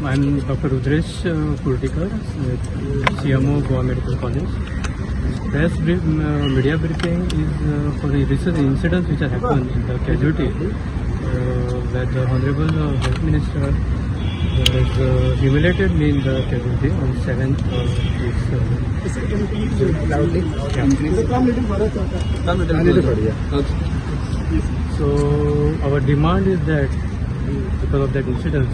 I am Doctor Rudresh Kurtikar, CMO, Goa Medical College. Press brief, media briefing is for the recent incidents which have happened in the casualty, where the Honorable Health Minister has humiliated me in the casualty on 7th this, Loudly. Yeah. So our demand is that because of that incident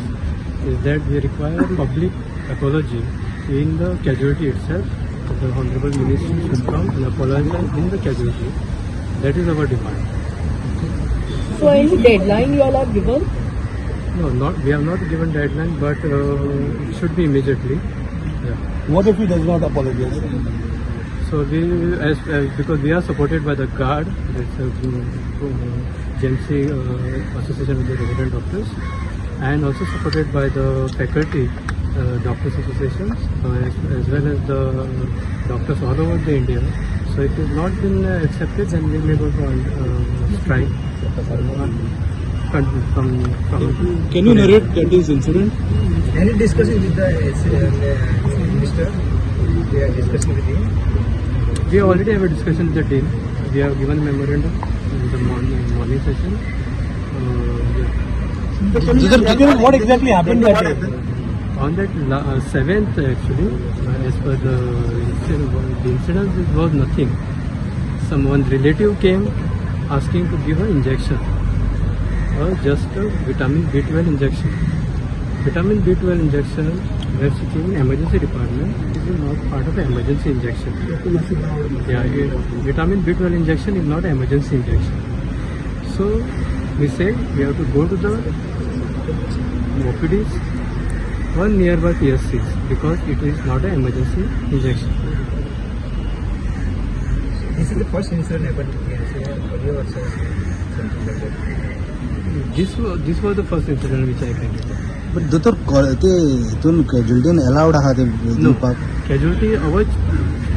is that we require public apology in the casualty itself. The Honorable Minister should come and apologize in the casualty. That is our demand. So any deadline you all have given? No, not we have not given deadline, but it should be immediately. Yeah. What if he does not apologize? So we, as because we are supported by the guard, that's a GMC Association with the Resident Doctors, and also supported by the faculty, doctors associations, as well as the doctors all over the India. So if it has not been accepted, then we may go to strike from Can you narrate that is incident? Any discussion with the minister? We are discussing with him. We already have a discussion with the dean. We have given memorandum in the morning session. Yeah. What exactly happened that day? On that 7th, actually, as per the incident, it was nothing. Someone relative came asking to give an injection, or just a vitamin B12 injection. Vitamin B12 injection, we are seeking in emergency department, it is not part of an emergency injection. Yeah, vitamin B12 injection is not an emergency injection. So we said we have to go to the OPDs or nearby PSCs because it is not an emergency injection. This is the first incident happened here. So earlier also something like that. This was the first incident which I can recall. But दोतोर, ते हितून कॅज्युलिटीन allowed आहा ते No, दिवपाक? Casualty, our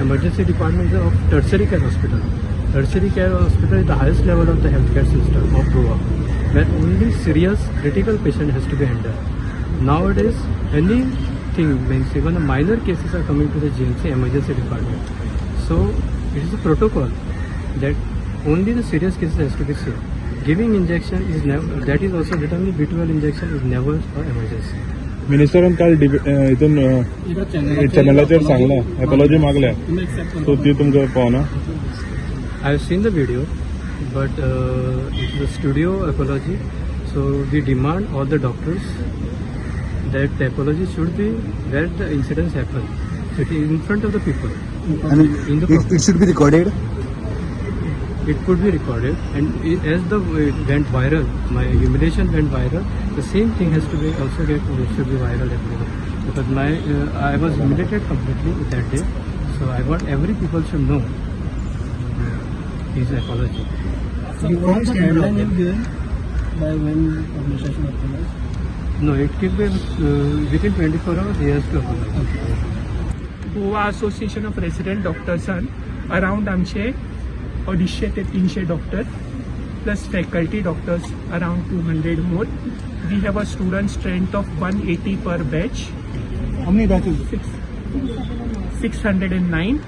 emergency department is of tertiary care hospital. Tertiary care hospital is the highest level of the healthcare system of Goa, where only serious critical patient has to be handled. Nowadays, anything means even the minor cases are coming to the GMC emergency department. So it is a protocol that only the serious cases has to be seen. Giving injection is never, that is also vitamin B12 injection is never for emergency. मिनिस्टरान काल हितून चॅनलाचेर सांगला, apiology मागल्या, so ती तुमकां पावना? I have seen the video, but it is a studio apology. So we demand all the doctors that the apology should be where the incidents happen. So it is in front of the people. आनी In the it should be recorded. It could be recorded, and it, as the it went viral, my humiliation went viral. The same thing has to be also get it should be viral everywhere because my I was humiliated completely that day. So I want every people should know his apology. You won't stand Deadline you given by when administration apologize? No, it could be within 24 hours he has to apologize. Goa association of resident डॉक्टर्सान around आमचे 250 ते 300 doctor plus faculty doctors around 200 more. We have a student strength of 180 per batch. How many batches? 609.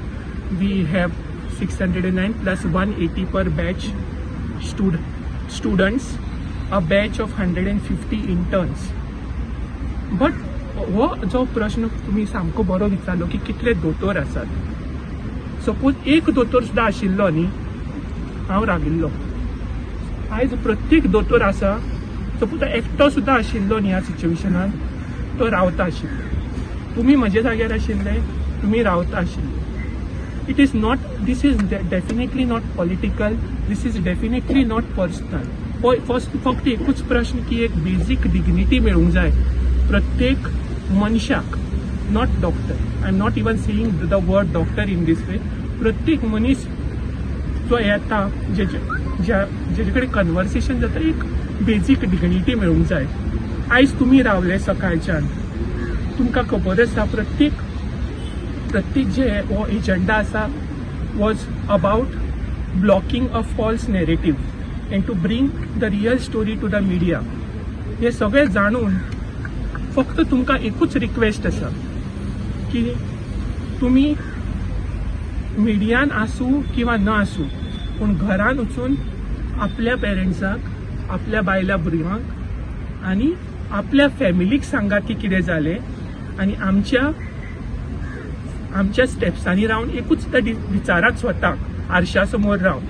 We have 609 plus 180 per batch students, a batch of 150 interns. But हो जो प्रश्न तुमी सामको बरो विचारलो की कितले दोतोर आसात. सपोज एक दोतोर सुद्दां आशिल्लो न्ही, हांव रागिल्लो. आयज प्रत्येक दोतोर आसा. सपोज एकटो सुद्दां आशिल्लो न्ही ह्या सिच्युएशनान, तो रावता आशिल्लो. तुमी म्हज्या जाग्यार आशिल्ले, तुमी रावता आशिल्ले. It is not, this is definitely not political, this is definitely not personal. First फक्त एकूच प्रश्न की एक बेजीक डिग्निटी मेळूंक जाय प्रत्येक मनशाक. Not doctor, I am not even saying the word doctor in this way. प्रत्येक मनीस जो येता, जेजे ज्या जेजे कडेन कन्वर्सेशन जाता, एक बेजीक डिग्निटी मेळूंक जाय. आयज तुमी रावले सकाळच्यान, तुमकां खबर आसा, प्रत्येक जे हो एजंडा आसा was about blocking a false narrative and to bring the real story to the media. हे सगळें जाणून फक्त तुमकां एकूच रिक्वेस्ट आसा की तुमी मिडियान आसूं किंवा न आसूं, पूण घरान वचून आपल्या पेरंट्साक, आपल्या बायलां भुरग्यांक आनी आपल्या फॅमिलीक सांगात की कितें जालें आनी आमच्या आमच्या स्टेप्सांनी रावन एकूच विचारात स्वताक आरशा समोर रावन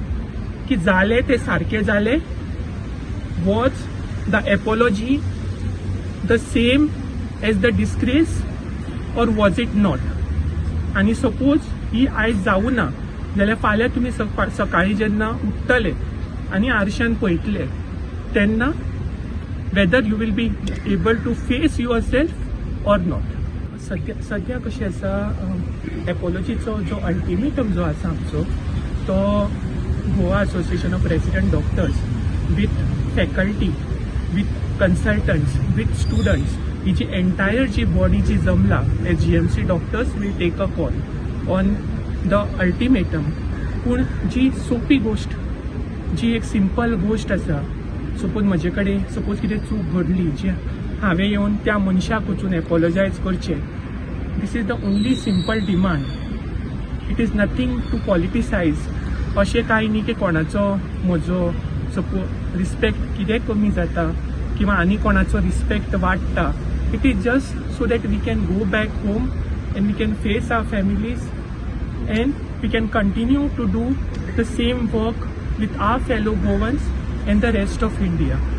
की जालें तें सारकें जालें? Was the apology the same as the disgrace or was it not? आनी सपोज ही आयज जावं ना जाल्यार फाल्यां तुमी सकाळी जेन्ना उठ्ठले आनी आरशान पळयतले तेन्ना whether you will be able to face yourself or not. सद्या सद्या कशें आसा, एपोलॉजीचो जो अल्टिमेटम जो आसा आमचो, तो Goa Association of Resident Doctors with faculty, with consultants, with students, he ji entire ji body जी जमला, GMC doctors will take a call on the ultimatum. पूण जी सोपी गोश्ट, जी एक सिंपल गोश्ट आसा, सपोज म्हजे कडेन सपोज कितें चूक घडली जी हांवें येवन त्या मनशाक वचून एपोलोजायज करचें. This is the only simple demand. It is nothing to politicize. अशें कांय न्ही की कोणाचो म्हजो सपोज रिस्पेक्ट कितें कमी जाता किंवा आनी कोणाचो रिस्पेक्ट वाडटा. It is just so that we can go back home and we can face our families and we can continue to do the same work with our fellow Goans and the rest of India.